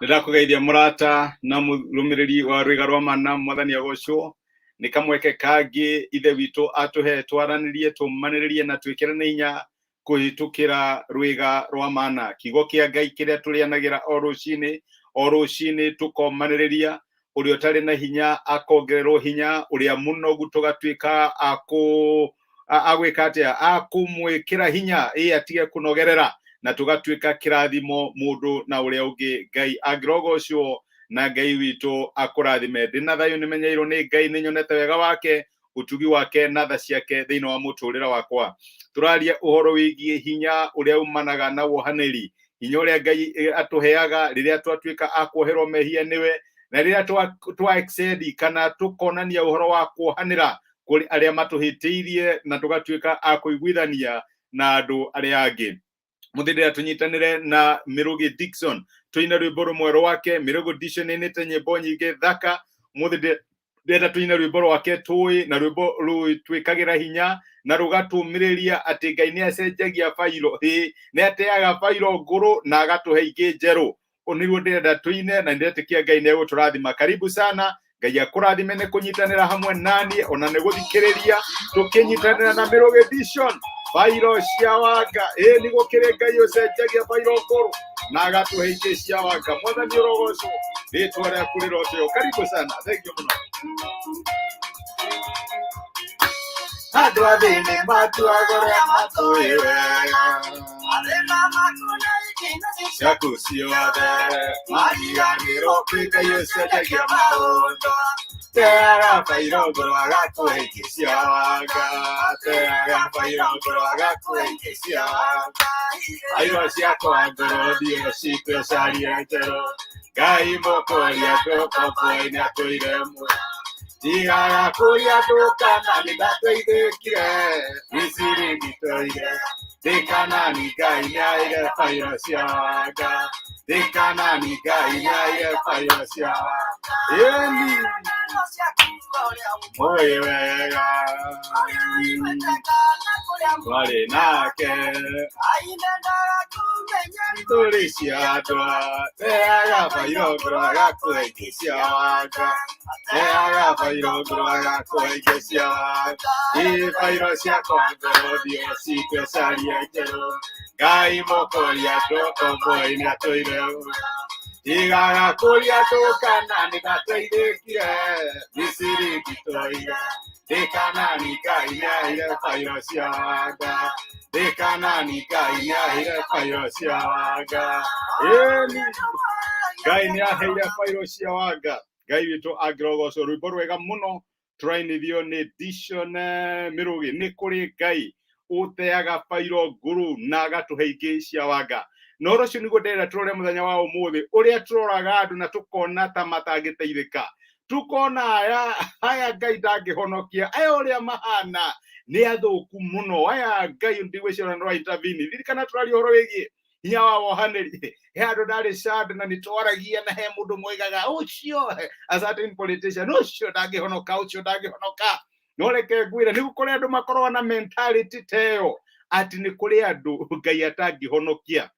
Nĩndakũgeithia mũrata na mũrũmĩrĩri wa rwĩga rwa mana, mwathani agocwo. Nĩ kamweke kangĩ ithe witũ atũhe twaranĩrie, tũmanĩrĩrie na twĩkĩrane hinya kũhĩtũkĩra rwĩga rwa mana, kiugo kĩa Ngai kĩrĩa tũrĩanagĩra o rũcinĩ o rũcinĩ, tũkomanĩrĩria ũrĩa ũtarĩ na hinya akongererwo hinya, ũrĩa mũnogu tũgatuĩka akũ agwĩka atĩa, akũmwĩkĩra hinya ĩ atige kũnogerera, na tũgatuĩka kĩrathimo mũndũ na ũrĩa ũngĩ. Ngai angĩrogocwo na Ngai witũ akũrathime. Ndĩ na thayũ, nĩmenyeirwo nĩ Ngai, nĩnyonete wega wake, ũtugi wake na tha ciake thĩinĩ wa mũtũrĩre wakwa. Tũraria ũhoro wĩgiĩ hinya ũrĩa umanaga na wohanĩri, hinya ũrĩa Ngai atũheaga rĩrĩa twatuĩka a kuoherwo mehia nĩwe, na rĩrĩa twa exceed kana tũkonania ũhoro wa kuohanĩra kũrĩ arĩa matũhĩtĩirie na tũgatuĩka a kũiguithania na andũ arĩa angĩ. Mũthĩ ndĩrĩa tũnyitanĩre na Mĩrũgĩ Dickson tũine rwĩmbo rũmwe rwake. Mĩrũgĩ Dickson nĩinĩte nyĩmbo nyingĩ thaka. Mũthĩ ndĩrenda tũine rwĩmbo rwake tũĩ, na rwĩmbo rũtwĩkagĩra hinya na rũgatũmĩrĩria atĩ Ngai nĩ acenjagia bairo, ĩ nĩ ateaga bairo ngũrũ na agatũhe ingĩ njerũ. Nĩguo ndĩrenda tũine na ndĩretĩkia Ngai nĩ egũtũrathima. Karibu sana, Ngai akũrathime nĩ kũnyitanĩra hamwe naniĩ ona nĩ gũthikĩrĩria tũkĩnyitanĩra na Mĩrũgĩ Vision. Bairo cia wanga, ĩ nĩ gũkĩrĩ Ngai ũcenjagia bairo ngũrũ na agatũhe ingĩ cia wanga. Mwathani ũrogocwo, rĩtwa rĩaku rĩroteo. Karibu sana, thank you mũno. Andũ athĩni matuaga ũrĩa matũĩ wega, ciaku ciothe mariganĩrwo kwĩ Ngai ũcenjagia maũndũ. Teaga bairo ngũrũ agakũhe ingĩ cia wanga, teaga bairo ngũrũ agakũhe ingĩ cia wanga. Bairo ciakwa ngũrũ thiĩ citũ carie njerũ. Ngai mũkũria andũ komboinĩ atũire muoyo, tigaga kũria andũ kana nĩ ndateithĩkire. Misiri nditũire, ndĩ Kanani Ngai nĩaire bairo cia wanga, ndĩ Kanani Ngai nĩaire bairo cia wanga. Ĩni mũĩ wega twarĩ nake tũrĩ cia andũ, teaga bairo ngũrũ agakũhe ingĩ cia wanga, teaga bairo ngũrũ agakũhe ingĩ cia wanga. Ĩ bairo ciakwa ngũrũ thiĩ citũ carie njerũ. Ngai mũkũria andũ komboinĩ atũire, tigaga kũria andũ kana nĩ ndateithĩkire. Misiri nditũire, ndĩ Kanani Ngai nĩaheire bairo cia wanga, ndĩ Kanani Ngai nĩaheire bairo cia wanga. Ĩni Ngai nĩaheire bairo cia wanga. Ngai witũ angĩrogocwo. Rwĩmbo rwega mũno tũrainithio nĩ Dishon Mĩrũgĩ. Nĩ kũrĩ Ngai ũteaga bairo ngũrũ na agatũhe ingĩ cia wanga. Na ũhoro ũcio nĩguo ndĩrenda tũrore mũthenya wa ũmũthĩ, ũrĩa tũroraga andũ na tũkona ta matangĩteithĩka, tukona aya aya Ngai ndangĩhonokia, aya ũrĩa mahana nĩ athũku mũno, aya Ngai ndigwĩciria nĩ intervene. Ririkana tũraria ũhoro wĩgiĩ hinya wa wohanĩri. He handũ ndarĩ sad na nĩ twaragia na he mũndũ mwoigaga ũcio, a certain politician, ũcio ndangĩhonoka, ũcio ndangĩhonoka. No reke ngwĩre, nĩ kũrĩ andũ makoragwo na mentality ta ĩyo atĩ nĩ kũrĩ andũ Ngai atangĩhonokia.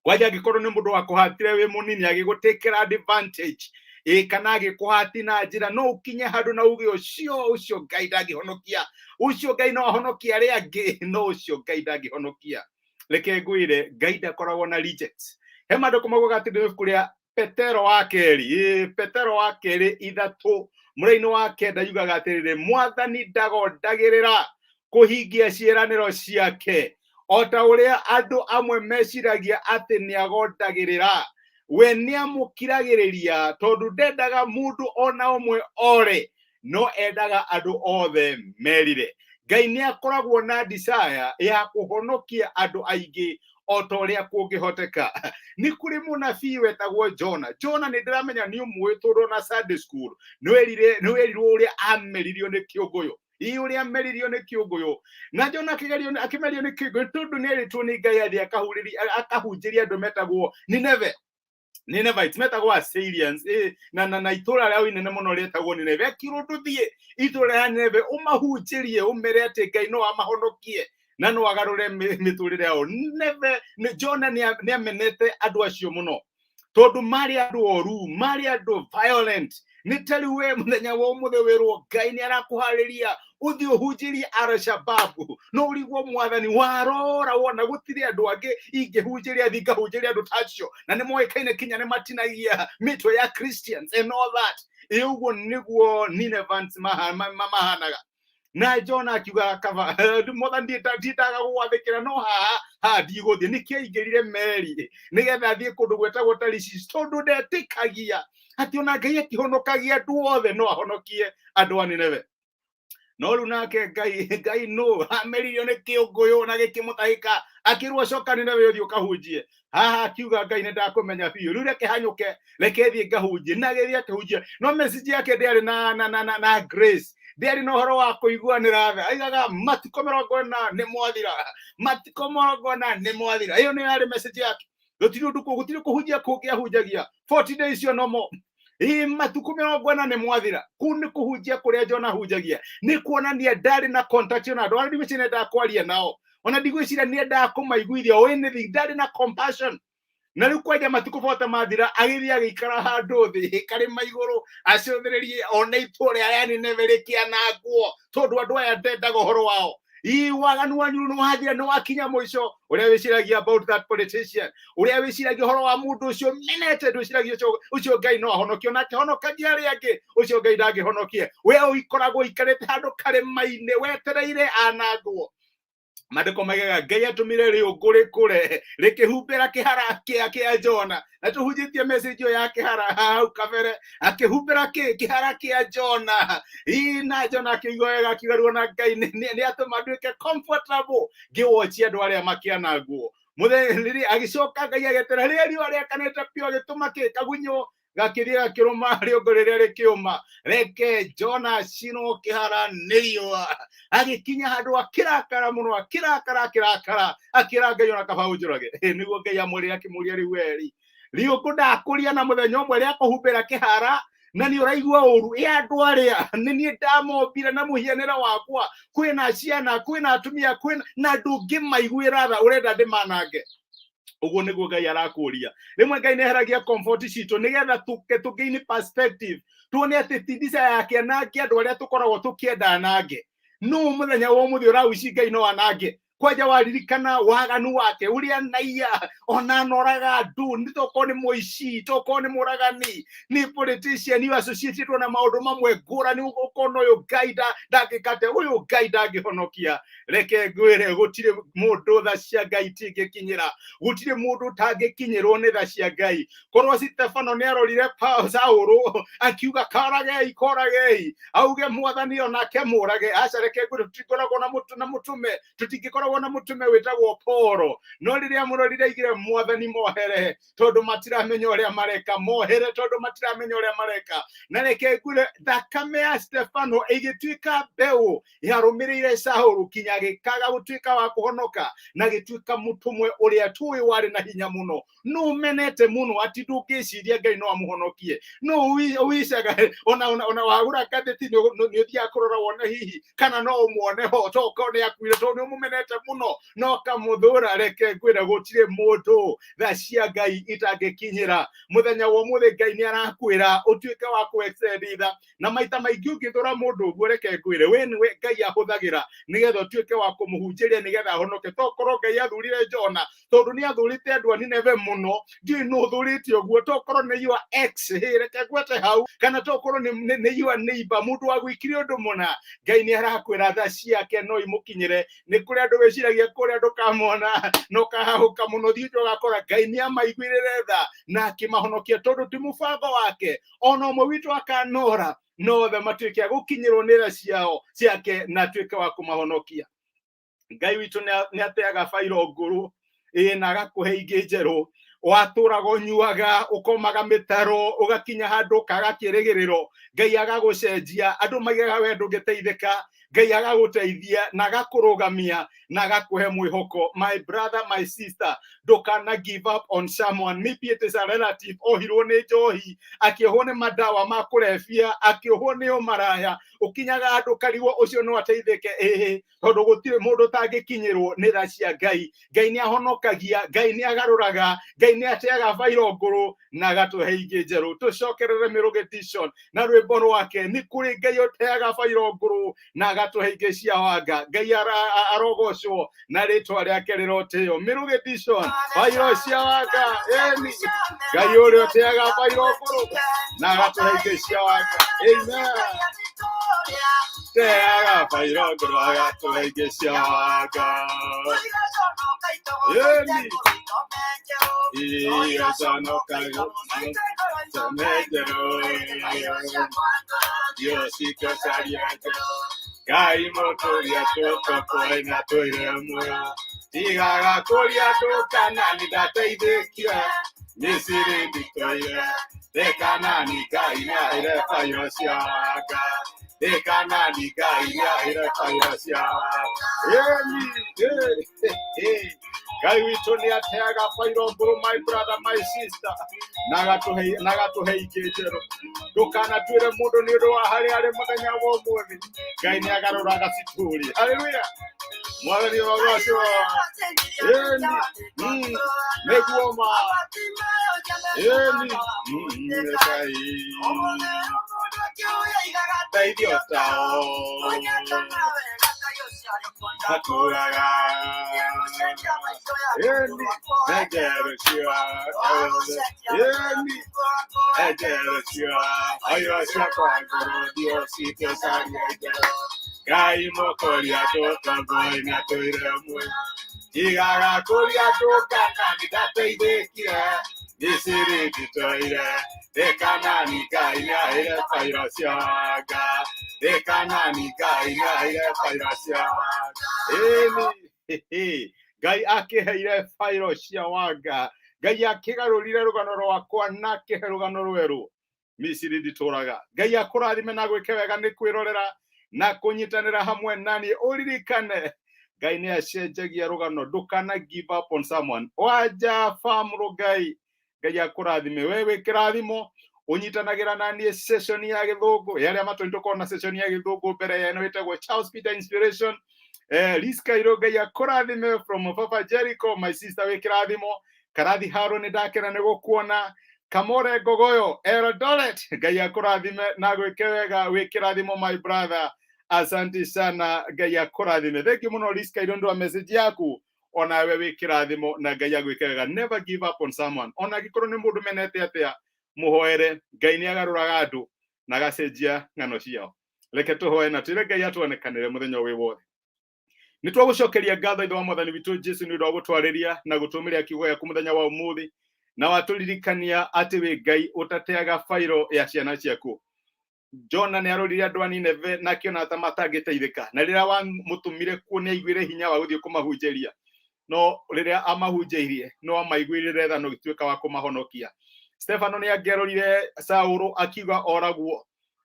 Kwanja angĩkorwo nĩ mũndũ wakũhatire wĩ mũnini agĩgũtĩkĩra advantage, ĩ kana agĩkũhati na njĩra, no ũkinye handũ na uge ũcio ũcio Ngai ndangĩhonokia, ũcio Ngai no ahonokie arĩa angĩ, no ũcio Ngai ndangĩhonokia. Reke ngwĩre, Ngai ndakoragwo na rejects. He maandĩko maugaga atĩ nĩ ibuku rĩa Petero wa kerĩ, ĩ Petero wa kerĩ 3 mũraini wa 9 yugaga atĩrĩrĩ, mwathani ndagondagĩrĩra kũhingia ciĩranĩro ciake o ta ũrĩa andũ amwe meciragia atĩ nĩ agondagĩrĩra. We nĩ amũkiragĩrĩria tondũ ndendaga mũndũ ona ũmwe ore, no endaga andũ othe merire. Ngai nĩ akoragwo na desire ya kũhonokia andũ aingĩ o ta ũrĩa kũngĩhoteka. Nĩ kũrĩ mũnabii wetagwo Jona. Jona nĩ ndĩramenya nĩ ũmũĩ tondũ ona Sunday school nĩ wĩrirwo ũrĩa ameririo nĩ kĩũngũyũ, ĩ ũrĩa ameririo nĩ kĩũngũyũ. Na Jona akĩgerio akĩmerio nĩ kĩũngũyũ tondũ nĩ erĩtwo nĩ Ngai athiĩ akahunjĩrie andũ metagwo Nineve, Ninevites, metagwo Assyrians, na itũra rĩao inene mũno rĩetagwo Nineve. Akĩrwo ndũthiĩ itũra rĩa Nineve ũmahunjĩrie, ũmere atĩ Ngai no amahonokie na no agarũre mĩtũrĩre yao. Nineve, Jona nĩ amenete andũ acio mũno. Tondũ marĩ andũ oru, marĩ andũ violent. Nĩ ta rĩu we mũthenya wa ũmũthĩ wĩrwo Ngai nĩ arakũharĩria ũthiĩ ũhunjĩrie Al-Shabaab, no ũrigwo mwathani warora wona gũtirĩ andũ angĩ ingĩhunjĩria, thiĩ ngahunjĩria andũ ta acio na nĩ moĩkaine kinya nĩ matinagia mĩtwe ya Christians and all that. Ĩ ũguo nĩguo Ninevans mahanaga. Na Jona akiuga, kaba mwathani, ndiendaga gũgwathĩkĩra, no haha haha ndigũthiĩ. Nĩkĩo aingĩrire meri nĩgetha athiĩ kũndũ gwĩtagwo Tarishish, tondũ ndetĩkagia atĩ ona Ngai akĩhonokagia andũ othe no ahonokie andũ a Nineve. No rĩu nake Ngai no ameririo nĩ kĩũngũyũ na gĩkĩmũtahĩka, akĩrwo coka Nineve ũthiĩ ũkahunjie. Haha akiuga, Ngai nĩ ndakũmenya biũ, rĩu reke hanyũke, reke thiĩ ngahunjie. Na agĩthiĩ akĩhunjia, no message yake ndĩarĩ na grace, ndĩarĩ na ũhoro wa kũiguanĩra tha. Aigaga matukũ 40 nĩ mwathira, matukũ 40 nĩ mwathira. Ĩyo nĩyo yarĩ message yake. Gũtirĩ ũndũ gũtirĩ kũhunjia kũngĩ ahunjagia. 40 days cio no more, ĩ matukũ 40 nĩ mwathira. Kũu nĩ kũhunjia kũrĩa Jona ahunjagia, nĩ kuonania ndarĩ na contact na andũ. Ona ndigwĩciria nĩendaga kwaria nao, ona ndigwĩciria nĩendaga kũmaiguithia o anything. Ndarĩ na compassion. Na rĩu kwanja matukũ 40 mathira, agĩthiĩ agĩikara handũ thĩ karĩma igũrũ acũthĩrĩrie one itũũra rĩa Nineve rĩkĩanangwo, tondũ andũ aya ndendaga ũhoro wao. Ii waganu wanyu nĩ wathira, nĩ wakinya mũico. Ũrĩa wĩciragia about that politician, ũrĩa wĩciragia ũhoro wa mũndũ ũcio menete, ndwĩciragia ũcio Ngai no ahonokio, nake honokagia arĩa angĩ, ũcio Ngai ndangĩhonokie. We ũikoragwo ũikarĩte handũ karĩma-inĩ wetereire anangwo. Maandĩko maigaga Ngai atũmire rĩũngũ rĩkũre rĩkĩhumbĩra kĩhara kĩa Jona, na tũhunjĩtie message ĩyo ya kĩhara hau kabere. Akĩhumbĩra kĩhara kĩa Jona. Ii na Jona akĩigua wega, akiuga rĩu ona Ngai nĩ atũma nduĩke comfortable ngĩwochi andũ arĩa makĩanangwo. Mũthenya rĩrĩa agĩcoka Ngai agĩetera rĩrĩa riũa rĩakanĩte biũ, agĩtũma kĩ kagunyũ gakĩthiĩ gakĩrũma rĩũngũ rĩrĩa rĩkĩũma. Reke Jona acinwo kĩhara nĩ riũa. Agĩkinya handũ akĩrakara mũno, akĩrakara, akĩrakara, akĩra Ngai ona kaba ũnjũrage. Nĩguo Ngai amwĩrire, akĩmũria, rĩu weri rĩũngũ ndakũria na mũthenya ũmwe rĩa kũhumbĩra kĩhara na nĩ ũraigua ũru, ĩ andũ arĩa nĩ niĩ ndamombire na mũhianĩre wakwa, kwĩna ciana, kwĩna atumia, kwĩna na ndũngĩmaiguĩra tha, ũrenda ndĩmanange? Ũguo nĩguo Ngai arakũria. Rĩmwe Ngai nĩeheragia comfort citũ nĩgetha tũgain perspective, tuone atĩ ti desire yake anange andũ arĩa tũkoragwo tũkĩenda anange. No mũthenya wa ũmũthĩ ũrawici Ngai no anange kwanja waririkana waganu wake ũrĩa naia ona noraga andũ, nĩ tokorwo nĩ mũici, tokorwo nĩ mũragani, nĩ politician you associated na maũndũ mamwe ngũrani, ũkona ũyũ Ngai ndangĩkate, ũyũ Ngai ndangĩhonokia. Reke ngwĩre, gũtirĩ mũndũ tha cia Ngai itingĩkinyĩra, gũtirĩ mũndũ ũtangĩkinyĩrwo nĩ tha cia Ngai. Korwo Stefano nĩ arorire Saũlũ akiuga koragei, koragei, auge mwathani onake mũrage. Aca, reke ngwĩre, tũtikoragwo na mũtũme, tũtingĩkoragwo na mũtũme wĩtagwo Paul. No rĩrĩa mũrorire aigire, mwathani mohere tondũ matiramenya ũrĩa mareka, mohere tondũ matiramenya ũrĩa mareka. Na reke ngwĩre, thakame ya Stefano ĩgĩtuĩka mbeũ yarũmĩrĩire Saũlũ kinya agĩkaga gũtuĩka wa kũhonoka na gĩtuĩka mũtũmwe ũrĩa tũĩ warĩ na hinya mũno. No ũmenete mũno atĩ ndũngĩciria Ngai no amũhonokie, no ũwicaga ona wagũra ngathĩti nĩ ũthiaga kũrora wone hihi kana no ũmuone ho, tokorwo nĩ akuire, tondũ nĩ ũmũmenete mũno no kamũthũra. Reke ngwĩre, gũtirĩ mũndũ tha cia Ngai itangĩkinyĩra. Mũthenya wa ũmũthĩ Ngai nĩ arakwĩra ũtuĩke wa kũ tha, na maita maingĩ ũngĩthũra mũndũ ũguo, reke ngwĩre, we nĩwe Ngai ahũthagĩra nĩgetha ũtuĩke wa kũmũhunjĩria nĩgetha ahonoke. Tokorwo Ngai athurire Jona tondũ nĩ athũrĩte andũ a Nineve mũno. Ndiũĩ nũ ũthũrĩte ũguo, tokorwo nĩ your ex, hĩ, reke ngwete hau, kana tokorwo nĩ your neighbor, mũndũ wa gwĩkire ũndũ mũna. Ngai nĩ arakwĩra tha ciake no imũkinyĩre. Nĩ kũrĩ andũ wĩciragia kũrĩa ndũkamona na ũkahahũka mũno, thiĩ ũgakora Ngai nĩ amaiguĩrĩre tha na akĩmahonokia, tondũ ti mũbango wake ona ũmwe witũ akanora, no othe matuĩke a gũkinyĩrwo nĩ tha ciao ciake na atuĩke wa kũmahonokia. Ngai witũ nĩ ateaga bairo ngũrũ, ĩ na agakũhe ingĩ njerũ. Watũraga ũnyuaga, ũkomaga mĩtaro, ũgakinya handũ ũkaga kĩrĩgĩrĩro, Ngai agagũcenjia. Andũ maigaga we ndũngĩteithĩka, Ngai agagũteithia na agakũrũgamia na agakũhe mwĩhoko. My brother, my sister, ndũkana give up on someone. Maybe it is a relative ohirwo nĩ njohi, akĩohwo nĩ madawa ma kũrebia, akĩohwo nĩ ũmaraya. Ũkinyaga handũ ũkarigwo ũcio no ateithĩke, ĩhĩ, tondũ gũtirĩ mũndũ ũtangĩkinyĩrwo nĩ tha cia Ngai. Ngai nĩ ahonokagia, Ngai nĩ agarũraga, Ngai nĩ ateaga bairo ngũrũ na agatũhe ingĩ njerũ. Tũcokerere Mĩrũgĩticion na rwĩmbo rwake, nĩ kũrĩ Ngai ũteaga bairo ngũrũ na agatũhe ingĩ cia wanga. Ngai arogocwo na rĩtwa rĩake rĩrotĩo. Mĩrũgĩticion, bairo cia wanga, ĩni Ngai ũrĩa ũteaga bairo ngũrũ na agatũhe ingĩ cia wanga. Amen. Teaga bairo ngũrũ agatũhe ingĩ cia wanga. Ĩni Ngai mũtũria tũtũkũĩ na tũire muoyo, tigaga kũria ndũkana nĩndateithĩkire Misiri nditũire ndĩkanani Ngai nĩaheire bairo cia wanga, ndĩkanani Ngai nĩaheire bairo cia wanga. Ĩni, ĩ, ĩ. Ngai witũ nĩ ateaga bairo ngũrũ, my brother, my sister, na agatũhe ingĩ njerũ. Ndũkanatuĩre mũndũ nĩ ũndũ wa harĩa arĩ mũthenya wa ũmũthĩ. Ngai nĩ agarũraga citũri. Haleluya, Mwathani ũrogocwo. Ĩni, nĩguo ma. Ĩni, Ngai teithio tao atũraga. Ĩni, enjero cia, ĩni, enjero cia ayo ciakwa ngũrũ ndio citũcaria njerũ. Ngai mũkũria tũtongoi na tũire muoyo, tigaga kũria ndũkana nĩndateithĩkire Misiri nditũire ndĩkanani Ngai nĩaheire bairo cia wanga, ndĩkanani Ngai nĩaheire bairo cia wanga. Ĩni Ngai akĩheire bairo cia wanga, Ngai akĩgarũrire rũgano rwakwa na akĩhe rũgano rwerũ. Misiri nditũraga. Ngai akũrathime na gwĩke wega nĩ kwĩrorera na kũnyitanĩra hamwe naniĩ. Ũririkane Ngai nĩ acenjagia rũgano, ndũkana give up on someone. Wanja famũrũ, Ngai Ngai akũrathime. We wĩ kĩrathimo, ũnyitanagĩra na niĩ session ya gĩthũngũ ya arĩa matũĩ, tũkorwo na session ya gĩthũngũ mbere ya ĩno ĩtagwo Charles Peter Inspiration. Liz Kairo, Ngai akũrathime from Papa Jericho, my sister, wĩ kĩrathimo. Karathi Haro, nĩ ndakena nĩ gũkuona. Kamore Ngogoyo Eldoret, Ngai akũrathime na gwĩke wega, wĩ kĩrathimo my brother, asante sana, Ngai akũrathime. Thank you mũno Liz Kairo nĩ ũndũ wa message yaku, onawe wĩ kĩrathimo na Ngai agwĩke wega. Never give up on someone, ona angĩkorwo nĩ mũndũ menete atĩa, mũhoere. Ngai nĩ agarũraga andũ na agacenjia ng'ano ciao. Reke tũhoe na twĩre Ngai atuonekanĩre mũthenya wĩ wothe. Nĩ twagũcokeria ngatho, Ithe wa Mwathani witũ Jesu, nĩ ũndũ wa gũtwarĩria na gũtũmĩria kiugo gĩaku mũthenya wa ũmũthĩ, na watũririkania atĩ wĩ Ngai ũtateaga bairo ya ciana ciaku. Jona nĩ arorire andũ a Nineve na akĩona ta matangĩteithĩka, na rĩrĩa wamũtũmire kuo nĩ aiguire hinya wa gũthiĩ kũmahunjĩria, no rĩrĩa amahunjĩirie no amaiguĩrĩre tha na ũgĩtuĩka wa kũmahonokia. Stefano nĩ angĩarorire Saũlũ akiuga oragwo,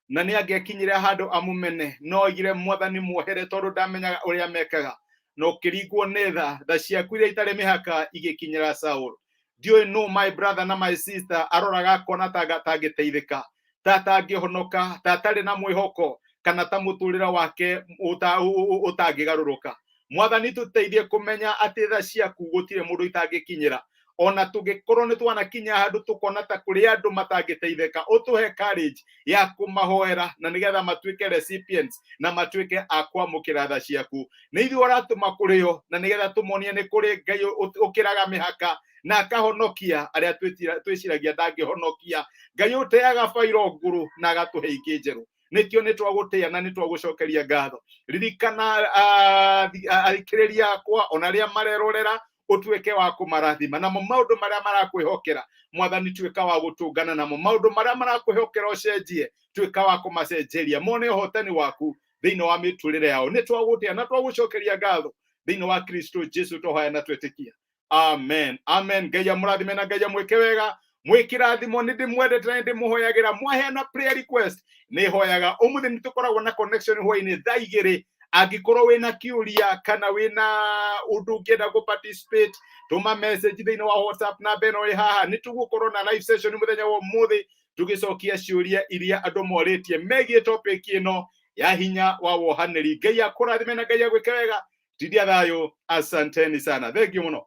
na nĩ angĩakinyire handũ amũmene, no oigire, "Mwathani, muohere, tondũ ndamenyaga ũrĩa mekaga," na ũkĩringwo nĩ tha. Tha ciaku iria itarĩ mĩhaka igĩkinyĩra Saũlũ. Ndiũĩ no my brother na my sister aroraga akona ta atangĩteithĩka, ta atangĩhonoka, ta atarĩ na mwĩhoko, kana ta mũtũrĩre wake ũtangĩgarũrũka. Mwathani, tũteithie kũmenya atĩ tha ciaku gũtirĩ mũndũ itangĩkinyĩra, ona tũngĩkorwo nĩ twanakinya handũ tũkona ta kũrĩ andũ matangĩteithĩka. Ũtũhe courage ya kũmahoera na nĩgetha matuĩke recipients na matuĩke a kwamũkĩra tha ciaku. Nĩ ithuĩ ũratũma kũrĩ o na nĩgetha tũmonie nĩ kũrĩ Ngai ũkĩraga mĩhaka na akahonokia arĩa twĩciragia ndangĩhonokia, Ngai ũteaga bairo ngũrũ na agatũhe ingĩ njerũ. Nĩkĩo nĩ twagũtĩa na nĩ twagũcokeria ngatho. Ririkana athikĩrĩria akwa ona arĩa marerorera, ũtuĩke wa kũmarathima namo maũndũ marĩa marakwĩhokera. Mwathani, tuĩka wa gũtũngana namo maũndũ marĩa marakwĩhokera, ũcenjie, tuĩka wa kũmacenjeria mone ũhotani waku thĩinĩ wa mĩtũrĩre yao. Nĩ twagũtĩa na twagũcokeria ngatho thĩinĩ wa Kristo Jesu twahoya na twetĩkia. Amen, amen. Ngai amũrathime na Ngai amwĩke wega. Mwĩkĩrathimo, nĩ ndĩmwendete na nĩ ndĩmũhoyagĩra. Mwaheana prayer request nĩ hoyaga. Ũmũthĩ nĩ tũkoragwo na connection hwainĩ thaa 2. Angĩkorwo wĩna kĩũria kana wĩna ũndũ ũngĩenda gũ participate, tũma message thĩinĩ wa WhatsApp, namba ĩno ĩ haha. Nĩ tũgũkorwo na live session mũthenya wa ũmũthĩ tũgĩcokia ciũria iria andũ morĩtie megiĩ topic ĩno. Ya hinya wa wohanĩri. Ngai akũrathime na Ngai agwĩke wega. Tindia thayũ, asanteni sana, thank you mũno.